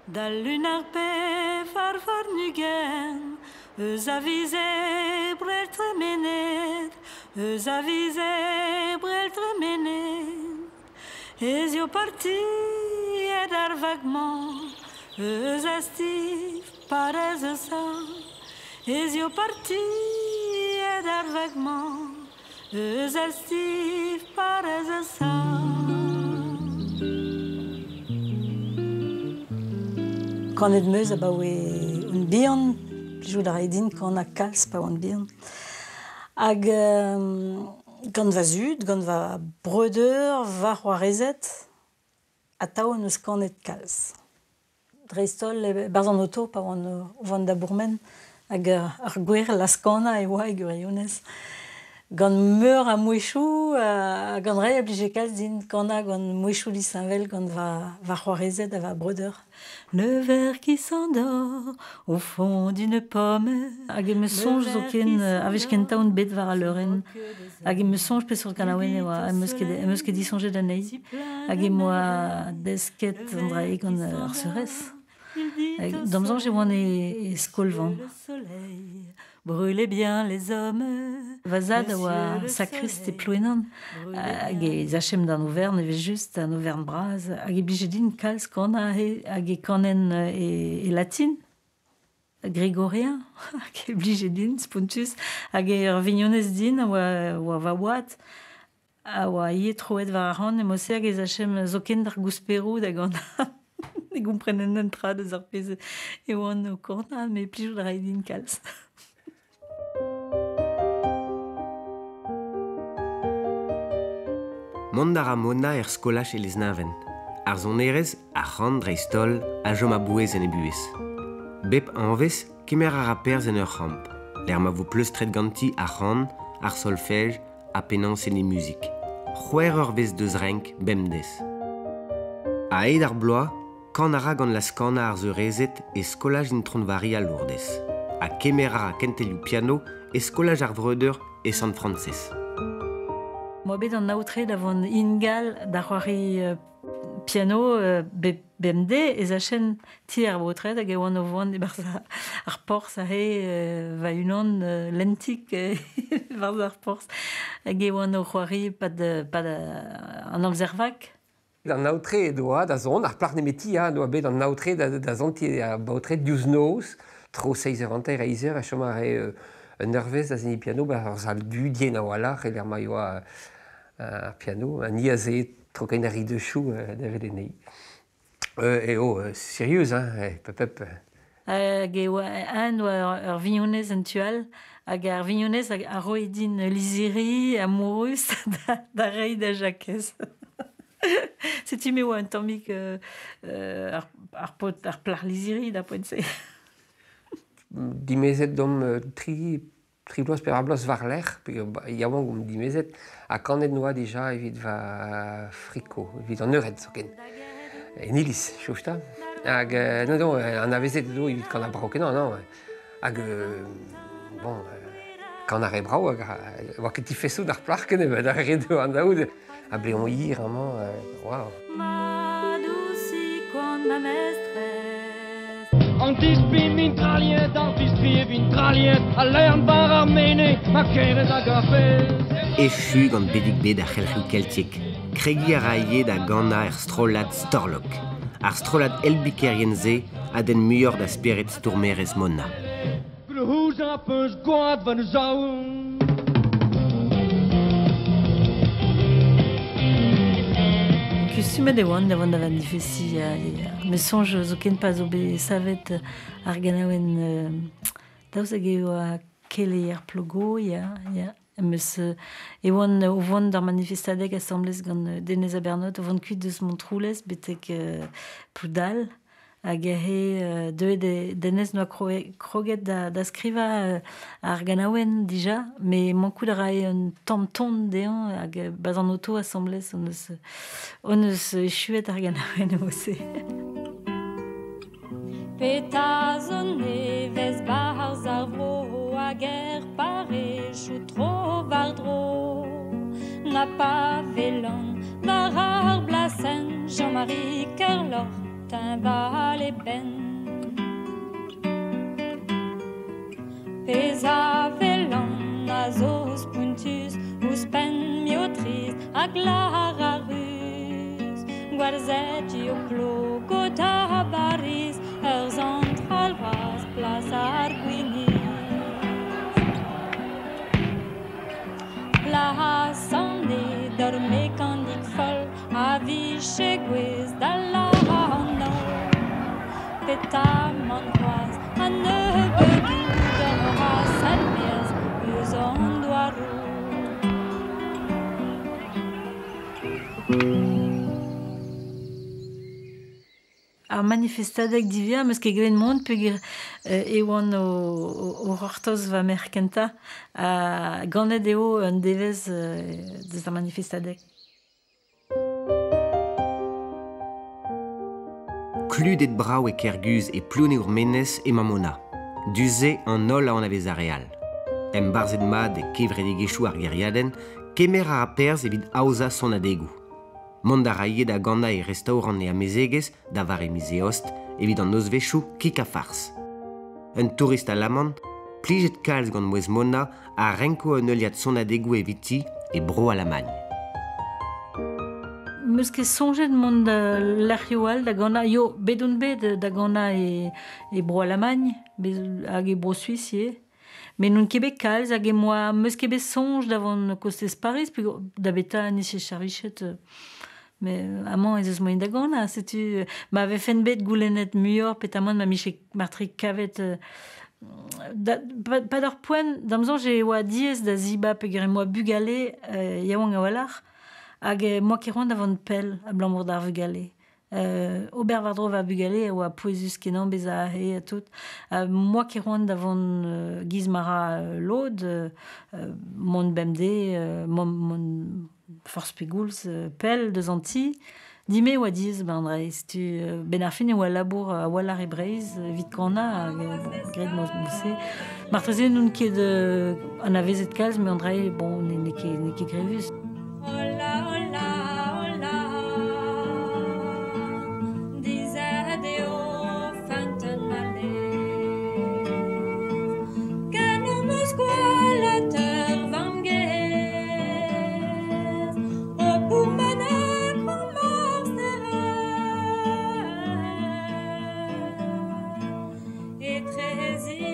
D'al lun ar pevar warn-ugent eus a viz Ebrel tremenet, eus a viz Ebrel tremenet, ez eo partiet ar vag-mañ eus a stiv parrez Eusa. Ez eo partiet ar vag-mañ eus a stiv parrez Eusa. Kanet 'm eus abaoe on bihan, plijout a rae din kanañ kalz pa oan bihan. Hag gant va zud, gant va breudeur, va c'hoarezed, atav hon eus kanet kalz. Dreist-holl e-barzh an oto pa oan o vont da bourmen hag ar gwer laz-kanañ e oa e gwirionez. Gant meur a mouezhioù ha gant re a blije kalz din kanañ gant mouezhioù disheñvel gant va, va c'hoarezed ha va breudeur. Le ver qui s'endort au fond d'une pomme. Hag em eus soñj zoken a wech kentañ on bet war al leurenn. Hag em eus soñj peseurt kanaouenn e oa, em eus ket, em eus ket disoñjet anezhi. Hag em boa desket an dra-se gant ar seurez. D'am soñj e oan e, e skol-vamm. Brûlez bien les hommes. Va zad a oa sakrist e Plouenan hag e sachem d'an overn evel-just, an overn bras, hag e blije din kalz kanañ hag e kanen e, e latin. Gregorien, hag e blije din, spontus, hag ur vignonez din a oa, oa va oad, a oa ivez troet war ar c'han, e-mod-se hag ez achem zoken d'ar gousperoù da ganañ. Ne gomprenen un tra deus ar pezh e oan o kanañ, met plijout a rae din kalz. Mont a ra Mona er skolaj e Lesneven. Ar sonerezh, ar c'han dreist-holl, a chom a-bouez en he buhez. Bep hañvezh, kemer a ra perzh en ur c'hamp, lec'h ma vo pleustret ganti ar c'han, ar solfej ha penaos en he muzik. C'hwec'h eurvezh deus renk bemdez. A-hed ar bloaz, kan a ra gant laz-kanañ ar seurezed e skolaj Intron-Varia Lourdes ha kemer a ra kentelioù piano e skolaj ar Vreudeur e Sant-Frañsez. M'oa bet an aotre da vont ingal da c'hoari piano bemdez ez achen ti ar baotred hag e oan o vont e-barzh ar porzh aze va-unan lentik e-barzh ar porzh hag e oan o c'hoari pad pad an amzer vak. An aotre doa da zont, ar plac'h nemeti ha doa bet an aotre da, da zont ar baotred diouzh noz, tro seizh eur hanter, eizh eur, a chom a rae un eurvezh da seniñ piano ba ur sal du dien a-walc'h e lec'h ma yoa ar piano. Ha ni aze tro kein ar ridechoù da welet anezhi. Eo, sirius, hein, pep pep. Hag e oa eñ oa ur vignonez en tu all hag ar vignonez a roe din lizhiri amourous da, da reiñ da Jakez. Setu me oa un tammig ar, ar paotr ar plac'h lizhiri da poent-se. Dimezet domp tri, tri bloaz pe ar bloaz war-lerc'h, pe yaouank omp dimezet, ha kanet noa dija evit va friko, evit an eured zoken. En iliz, chousta. Hag non, non, anavezet edo evit kanañ brav-kenañ, non. Hag bon, kan ar re brav hag oa ket difesoù d'ar plac'h ken ar re deu anaout ha bleoñ hir amañ, waouh. Ma dousig ma mestrez. An dispi mintraliet, an distri vintraliet, a lern war ar mene, ma kerez hag ar fez. Echu gant bedig-bed ar c'helc'hioù keltiek. Kregiñ a ra ivez da ganañ er strollad Storlok. Ar strollad elbikerien-se a denn muioc'h da spered stourmerez Mona. Glouzañ peus gwad war zaoun. Kustumet e oan da vont da vanifestiñ. Me soñj zoken pa zo bet savet ar ganaouenn daoust hag e oa keleier Plogo, ya, ya. Em eus e oan o vont d'ar manifestadeg asambles gant Denez Abernot o vont kuit deus Montroulez betek Ploudal. Hag he deuet e Denez noa kroget da, da skrivañ ar ganaouenn dija, met mankout a rae un tamm ton dezhañ hag 'barzh an oto asambles hon eus, hon eus echuet ar ganaouenn e-mod-se. Petra zo nevez 'barzh ar vro hag er parrezioù tro-war-dro? Na pa welan war ar blasenn Jean-Marie Kerloc'h. teñval e benn. Pezh a welan a zo spontus ouzhpenn m'eo trist ha glac'har a ruz. Gwerzhet eo klok da Bariz ur santral vras plas ar gwiniz. Plas an ed ur mekanik foll a vije gwez da lârañ an holl. Petamant c'hoazh a nebeudou d'ur c'has er-maez eus an douaroù. Ar manifestadeg divia, meus ket gwelet mont peogwir e oan o c'hortoz va merc'h kentañ ha ganet eo un devezh deus ar manifestadeg. Kludet brav e Kerguz e Plouneour-Menez emañ Mona. Du-se an holl a anavez ar re all. Embarzhet mat e kevredigezhioù ar gêriadenn, kemer a ra perzh evit aozañ sonadegoù. Mont a ra ivez da ganañ e restaorant e amezegez da vare miz Eost evit an nozvezhioù kig-ha-farz. Un tourist alaman, plijet kalz gant mouezh Mona, a renko un heuliad sonadegoù eviti e Bro-Alamagn. Meus ket soñjet mont da lec'hioù all da ganañ. Yo, bet on bet da ganañ e Bro-Alamagn hag e Bro-Suis ivez. Met n'on ket bet kalz hag em boa meus ket bet soñj da vont kostez Pariz peogwir da beta nije charichet. Met amañ ez eus moaien da ganañ, setu ma vefen bet goulennet muioc'h petamant ma 'mije martre kavet pa d'ar poent da'm soñj e oa diaes da zibab peogwir em boa bugale yaouank a-walc'h hag em boa ket c'hoant da vont pell abalamour d'ar vugale. Ober war-dro va bugale a oa pouezus-kenañ bezañ aze ha tout. Em boa ket c'hoant da vont giz ma ra lod, mont bemdez, mont forzh pegoulz pell deus an ti. Dime e oa diaes 'ba an dra setu 'benn ar fin e oa labour a-walc'h e Breizh evit kanañ hag bon, graet mod-se. Marteze n'on ket anavezet kalz met an dra eo bon n'eo ket grevus. Hola, hola, hola, dizet eo feunteun al lez. Ken am eus gwelet ur vamm-gaezh o pourmenañ gant etrezi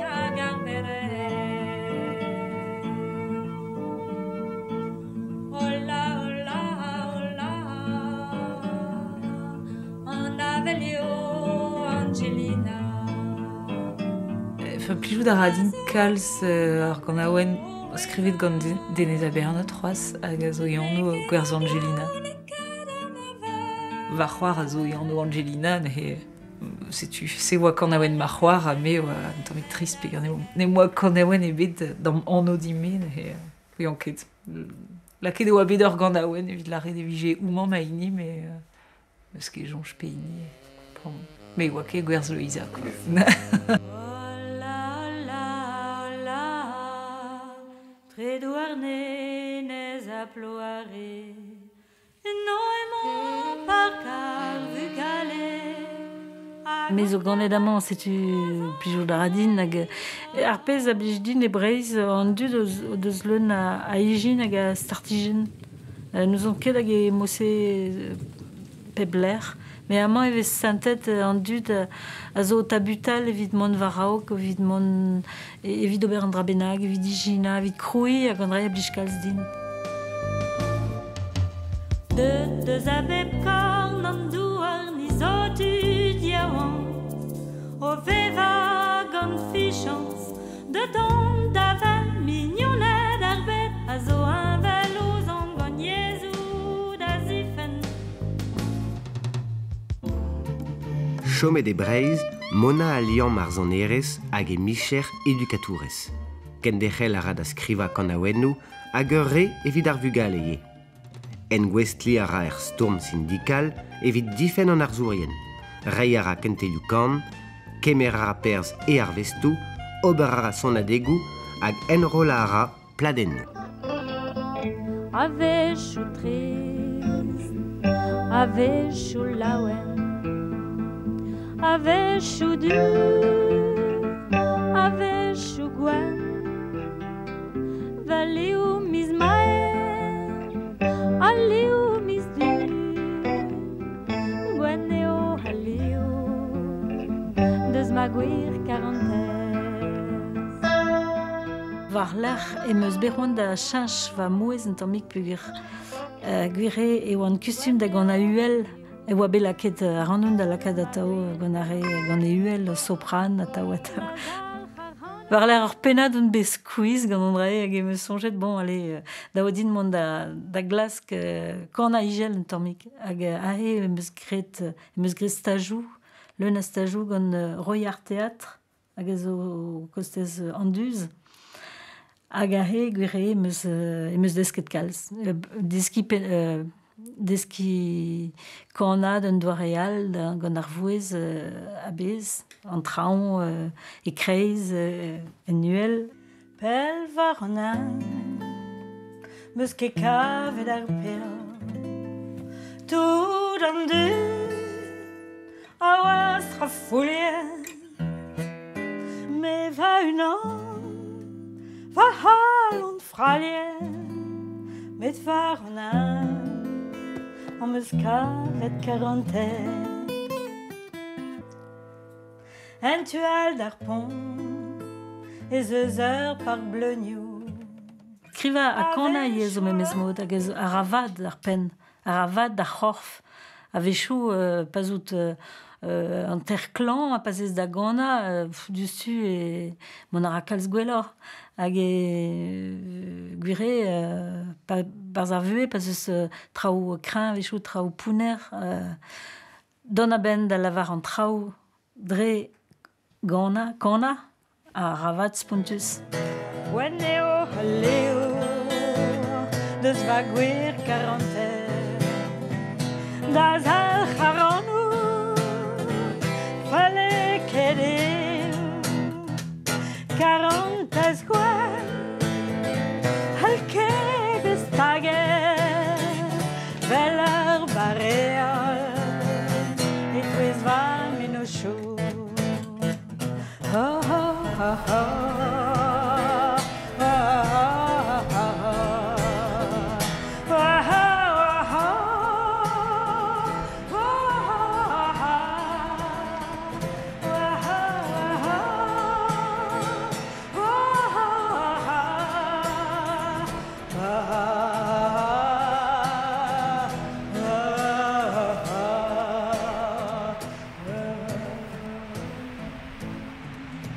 hag ar vered. Hola, hola, hola, an avel eo Angelina. Enfin, plijout a ra din kalz ar ganaouenn skrivet gant Denez Abernot c'hoazh hag a zo e anv Gwerz Angelina. Va c'hoar a zo e anv Angelina, neuze setu se oa kanaouenn ma c'hoar ha me oa un tammig trist peogwir ne moa kanaouenn ebet d'am anv din-me, neuze ouian ket. Lakaet e oa bet ur ganaouenn evit lâret e vije homañ ma hini, met n'eus ket soñj pehini. Bon, me oa ket Gwerz Loeiza quoi. Hola, hola, hola, tre Douarnenez ha Ploare. Eno emañ park ar vugale. Me zo ganet amañ, setu plijout a ra din hag ar pezh a blij din e Breizh an dud o deus leun a ijin hag a startijenn. N'ouzon ket hag e mod-se pep lec'h, met amañ e vez santet an dud a zo o tabutal evit mont war-raok, evit mont evit ober an dra bennak, evit ijinañ, evit krouiñ hag an dra a blij kalz din. Deut deus a bep korn an douar ni zo tud yaouank o vevañ gant fichañs deut on da vel mignoned ar bed a zo heñvel ouzhomp gant yezhoù da zifenn. Chomet e Breizh, Mona a liamm ar sonerezh hag e micher edukatourez. Kenderc'hel a ra da skrivañ kanaouennoù hag ur re evit ar vugale ivez. Engouestliñ a ra er stourm sindikal evit difenn an arzourien. Reiñ a ra kentelioù kan, kemer a ra perzh e arvestoù, ober a ra sonadegoù hag enrollañ a ra pladennoù. A-wechoù trist, a-wechoù laouen, A-wechoù du, a-wechoù gwenn, Va liv miz Mae, ha liv miz Du. Gwenn eo al liv deus ma gwir karantez. War-lerc'h em eus bet c'hoant da cheñch va mouezh un tammig peogwir gwir eo e oan kustum da ganañ uhel e oa bet lakaet ac'hanon da lakaat atav gant ar re gant e uhel sopran atav atav. War-lerc'h ur pennad on bet skuizh gant an dra-se hag em eus soñjet bon allez dav din mont da da glask kanañ ijel un tammig hag aze em eus graet em eus graet stajoù leun a stajoù gant Roy ar Teatr hag a zo kostez Anduz. Hag aze gwir eo em eus em eus desket kalz. Deskiñ deskiñ kanañ d'un doare all gant ar vouezh a-bezh, an traoñ e-kreiz, en uhel. Pell war an hent 'm eus ket kavet ar peoc'h. Tout an dud a oa strafuilhet. Me va-unan, va c'halon frailhet, met war an hent am eus kavet karantez. En tu all d'ar pont ez eus ur park bleunioù. Skrivañ ha kanañ ivez zo memes mod hag a ra vad d'ar penn, a ra vad d'ar c'horf. A-wechoù pa 'z out hanter-klañv ha pa 'z ez da ganañ diouzhtu e mont a ra kalz gwelloc'h. Hag e gwir eo pa 'barzh ar vuhez pa 'z eus traoù kreñv a-wechoù, traoù pounner, dont a-benn da lavar an traoù dre ganañ, kanañ a ra vat spontus. Gwenn eo al liv deus va gwir karantez. Da zalc'h a ran.